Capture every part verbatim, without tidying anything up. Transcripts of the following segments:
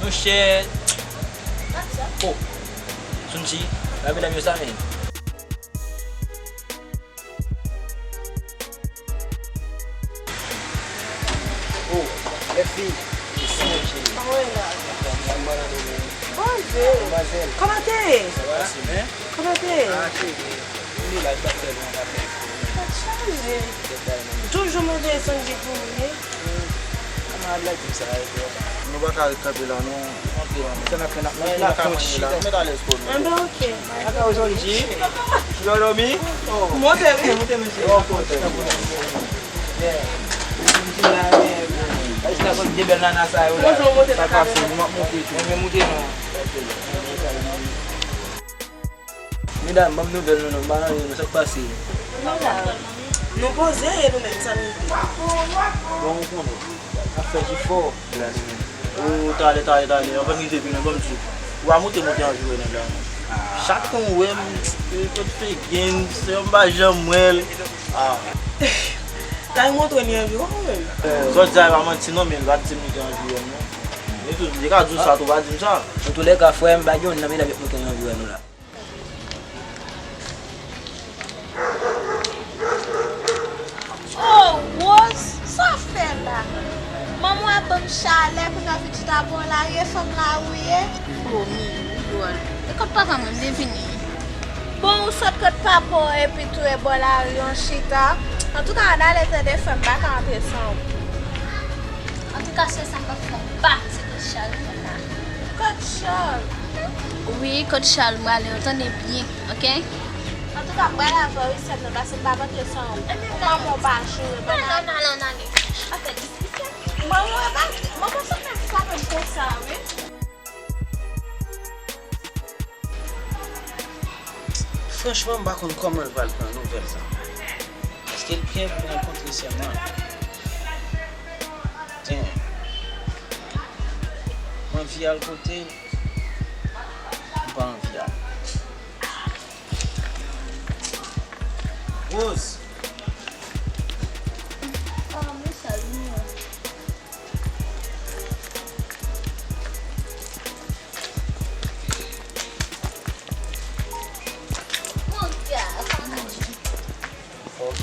Monchè. Oh. Sunji, la medam yo sa menm. Oh, lè fi. Sunji. Kòman w ye la? Bonjou. Madmwazèl. Kòman te ye? Sa va? Simen. Kòman te ye? Ah, cheri. Vini la, li pa fè lwen, pa fè fò. Tèt chaje. Tèt bay mwen. Toujou mande Sunji pou ou, wi. Kamarad la di m sa, e bò. Nou pa ka ret kanpe la, non. Kanpe la, non. Sa n ap fè, n ap, n ap fè yon chita. Mèt alèz pou nou. Anben, ok. Aka Sunji. Ou dòmi? Monte, wi. Monte, mesye. Monte, monte. Yeah. Ay, sa sot de bèl nana sa yo la. Bonjou, monte nan kamera. Sa pase, nou ap monte tou. Anben, monte non. Medam, ban m nouvèl nou non, m pa nan anyen non, sa k pase? Nou la. Nou poze e nou menm, sa n rive? Bon, ou konnen, n ap fè jefò. Gade menm. Ou talè, talè, talè, anvan n rive pi non, ban m di w. Ou pa monte, monte anvi wè nèg la non. Chak tan w wè m, e kot Fegen, se m pa janm wè l. Ah. Kay montre li anvi wè w menm. Zòt di a, e pa manti non, men l pa t di m li te anvi wè m non. Men tou, li ka di w sa tou, pa di m sa. Antoulèka, frè m, pa gen youn nan medam yo k montre anvi wè nou la. Oh, Rose, sa w fè la? Manman w ap ban m chalè, kounye a w vin chita bò lari, e fanm lari w ye? Oh, mi, ou dwòl. E kot papa mwen, m te vini. Bon, ou sot kot papa w epi tou e bò lari w chita. Antouka, ann ale tande frè m, m pa ka antre san ou. Antouka, sèl sa m p ap fè w pa, se kot Charles mwen la. Kot Charles? Wi, kot Charles, m prale, w tande byen, oke? Antouka, m prale avè w wi, sè m nan, paske m p ap antre san ou. Manman w pa joure, non, non, non, non, non, non. Pa fè diskisyon. Manman w pa, manman w sanble sa menm konsa, wi. Franchman, m pa konn kòman l pral pran nouvèl sa. Èske l prè pou rankontre sè m nan? Damn. M anvi al kote l, m pa anvi al. Rose! Oh, men sa l ye. Fòk.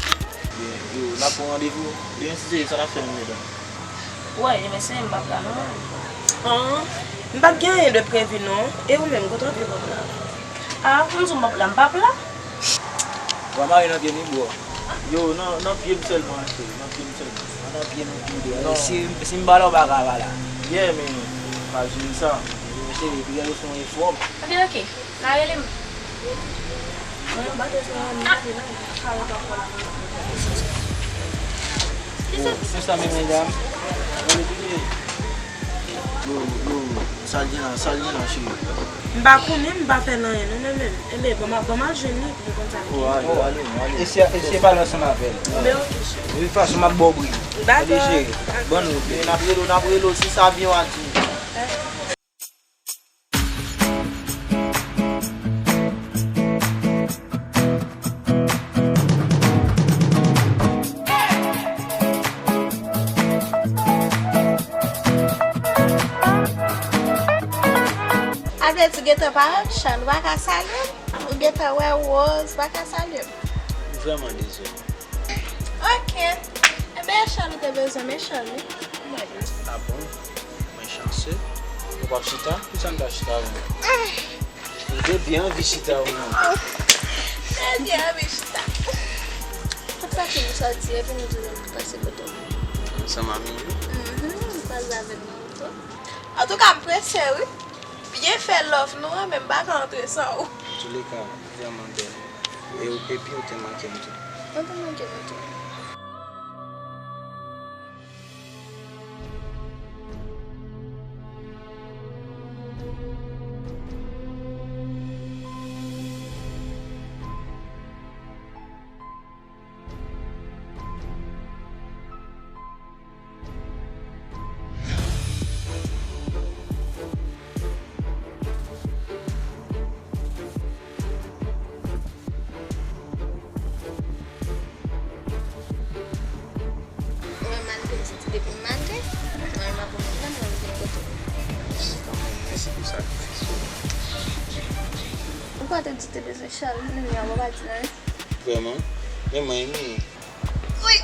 Yo, n ap pran randevou. Demen si se sa n ap fè menm medam. Wè, demen se m p ap la non. An, m p ap gen anyen de previ non. E ou menm, kote w ap ye kòb la? A, m di w m p ap la, m p ap la. Ou pa mare nan pye m wi bro. Yo, nan, nan pye m sèlman cheri, nan pye m sèlman. Pa nan pye m tou. Non. Si, si m pa la, ou pa ka pa la. Yeah, men pa jwenn sa. Cheri, epi gade se yon efò. Ebyen, oke. N a rele m. Mwen, m pa te sou yon nèg, m pa te nan yon kare ankò la. Bon, se sa menm, medam. Yo, yo, sa l gen la, sa l gen la, cheri. M pa konnen, m pa fè l anyen, non, men menm. Enben, ban m, ban m al jwenn li pou m konn sa l gen. Oh, ale, ale, ale. Eseye, eseye pale ansanm avè l. Ben, oke, cheri. De tout fason, m ap ba w bri. Dakò. Tande, cheri. Ban nou. N ap rele w, n ap rele w, si sa byen w a di. Sa vle di ou gentan pa wè m, Chan, ou pa ka salye m? Ou gentan wè Rose, ou pa ka salye m? M vrèman dezole. Oke. Enben, Chan, ou te bezwen m, e Chan, wi. Ah bon? Mwen chanse. Ou p ap chita? Poukisa m ta chita, wi? Ou te byen anvi chita, wi, non? Te byen anvi chita. Tout sa ki nou sòti, epi nou di nou pase kote w. Ansanm a Mimi? Mhm, m pral avè l nan oto. Antouka, m prese, wi. Byen fè love nou an, men m pa ka antre san ou. Antouleka, vrèman bèl. E ou, epi ou te manke m tou. Ou te manke m tou. Ou wè malgre m santi depi m malgre, mwen m ap wè moun nan mwen vin kote w. Mèsi pou sakrifis ou. Ou pa te di te bezwen Charles, men li an pa di nan. Vrèman? Men mwen, Emi. Wi.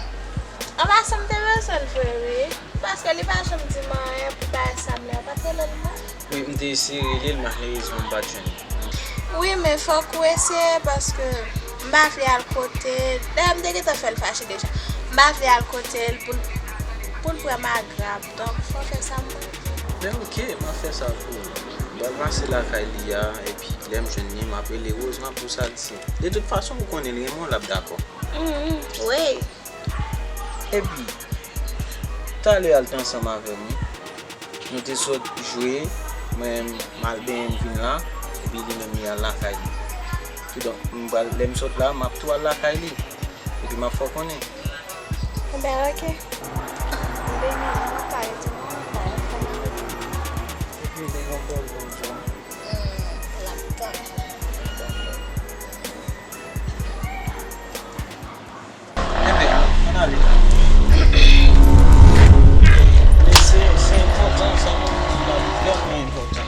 An pa sa m te bezwen l vre wi. Paske li pa janm di m anyen pou bagay sa m li an pa t rele l non. Wi, m te eseye rele l, malerezman m pa t jwenn li. Wi, men fòk ou eseye paske m pa vle al kote l. Dayè, m te gentan fè l fache deja. M pa vle al kote l pou l pou l pran m agrab. Donk, fò w fè sa m mande. Ben oke, m ap fè sa pou ou. M pral pase lakay li a, epi lè m jwenn li, m ap rele Rose, m ap di w sa l di. De tout fason, ou konnen l renmen w, l ap dakò. Mm, wi. Epi, talè a l te ansanm avè m, wi. Nou te sot jwe, mwen m al benyen m vin la, epi li menm li al lakay li. Kidonk, m pral, lè m sot la, m ap tou al lakay li. Epi m ap fè w konnen. Enben, oke. M benyen, m ap pale tou, m ap pale, fò m al. Epi, li gen bèl bon jan. Hmm, l ap tann. Enben, ann ale. Men se, se enpòtan, sa nou di la, li vrèman enpòtan.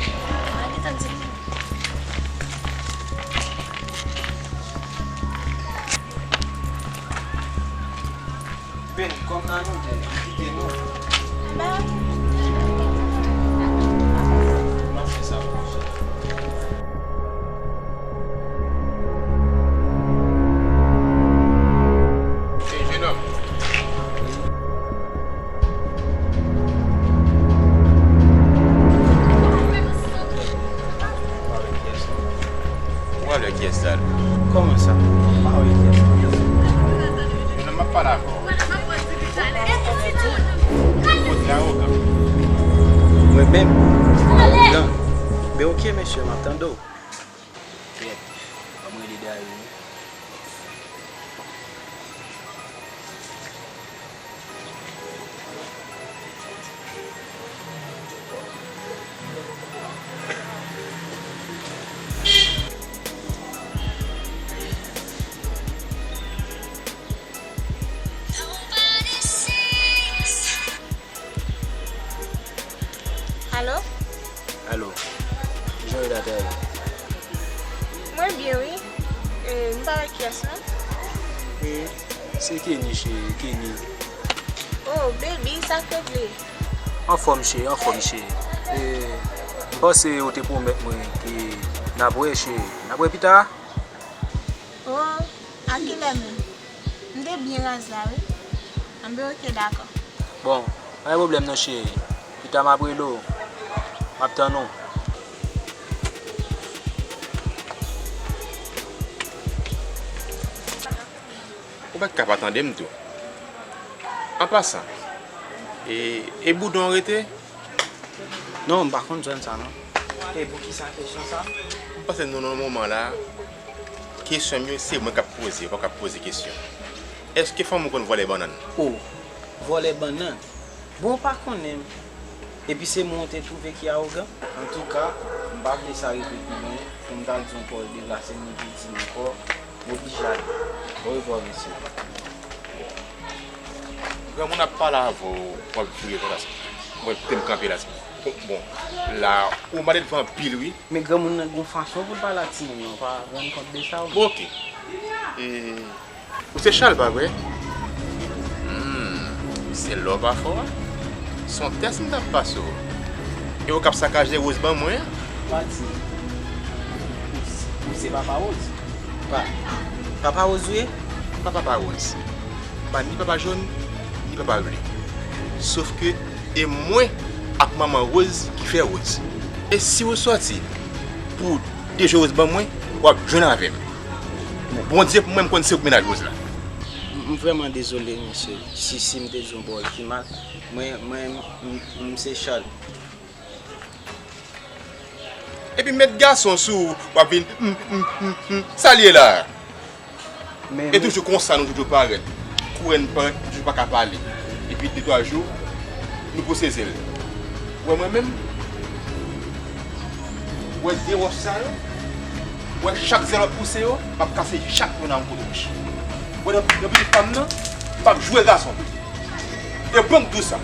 Ben, kòm nan nou de, kite nou. M ap fè sa pou ou. Hey, jenòm. Ou pa wè kiyès la? Kòman sa? Ou pa wè kiyès la? Jenòm, m ap pale avè w. Ou kote awogan? Mwen menm? Awogan? Ben oke, mesye, m ap tande w. Kèt, ban m rele Dayou wi. Alo? Alo, kijan w ye la Dayou? Mwen byen wi. E, m pa wè kiyès non. E, se Kenny cheri, Kenny. Oh, baby, sa k regle? Anfòm cheri, anfòm cheri. E, m panse ou te pwomèt mwen ke n ap wè cheri. N ap wè pita? Oh, a kilè menm? M te byen raz la wi. Anben oke, dakò. Bon, pa gen pwoblèm non cheri. Pita m ap rele w. M ap tann ou. Ou pa t ka pa tande m tou. An pasan, e, e Boudon rete? Non, m pa konn zòn sa non. E poukisa kesyon sa? M panse nou nan moman la, kesyon m yo se mwen k ap poze, ou pa k ap poze kesyon. Èske fanmi w konn vòlè bannann? O, vòlè bannann? Bon, ou pa konnen m. Epi se mwen ou te twouve ki awogan? Antouka, m pa vle sa rive pi lwen pou m ta di yon pawòl deplase, m oblije di l ankò. M oblije ale. Orevwa, mesye. Granmoun ap pale avè w, w ap vire konsa. Mwen te m kanpe la. Bon, la, ou malelve anpil, wi. Men granmoun nan gon fason pou l pale ak timoun yo, w pa rann kont de sa, ou menm? Oke. E, ou se Chal, pa vre? Hmm, se lè w pa fò a. Se yon tès m t ap pase w. E ou k ap sakaje Rose ban mwen an? Pati. Ou, ou se papa Rose? Pa, papa Rose ou ye? M pa papa Rose. M pa ni papa Jòn, ni papa Vle. Sof ke e mwen ak manman Rose ki fè Rose. E si ou sòti pou dejwe Rose ban mwen, w ap jwenn avè m. Bondye pou mwen, m konn se ou k mennaj Rose la. M, m vrèman dezole, mesye, si, si m te di yon pawòl ki mal. Mwen, mwen, m, m se Chal. Epi met gason sou ou, w ap vin, m, m, m, m, sa l ye la a? E toujou konsa, nou toujou parèt. Kourè n parèt, nou toujou pa ka pale. Epi de twa jou, nou pouse zèl. Ou wè mwen menm? Ou wè de wòch sa yo? Ou wè chak zèl w ap pouse yo? M ap kase chak youn an kout wòch. Ou wè nan, nan pitit pa m nan, m p ap jwe gason. E bon m di w sa.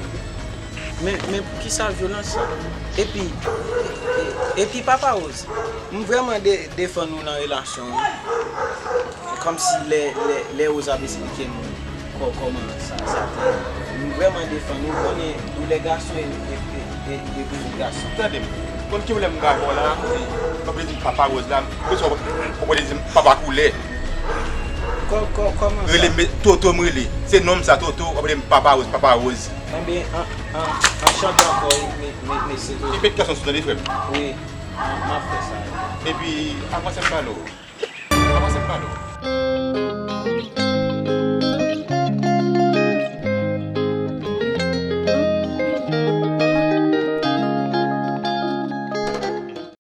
Men, men poukisa vyolans sa? Epi, e- e- epi Papa Rose, m vrèman de- defann ou nan relasyon an. Kòmsi lè, lè, lè Rose ap esplike m kò- kòman sa, sa te ye. M vrèman defann ou, konnen doulè gason e, e, e, e, e doulè gason. Tande m, konn ki lè m gade w la, w ap di m Papa Rose la, m bezwen w ap di m Papa Koulè. Kò- kò- Kòman sa? Rele m Toto, m rele. Se non m sa, Toto, w ap rele m Papa Rose, Papa Rose. Enben, an- an- anchante ankò, me- me- mesye Toto. Repete kesyon sou tande, frè m. Wi, m- m ap fè sa. Epi, avanse m pale w. Avanse m pale w.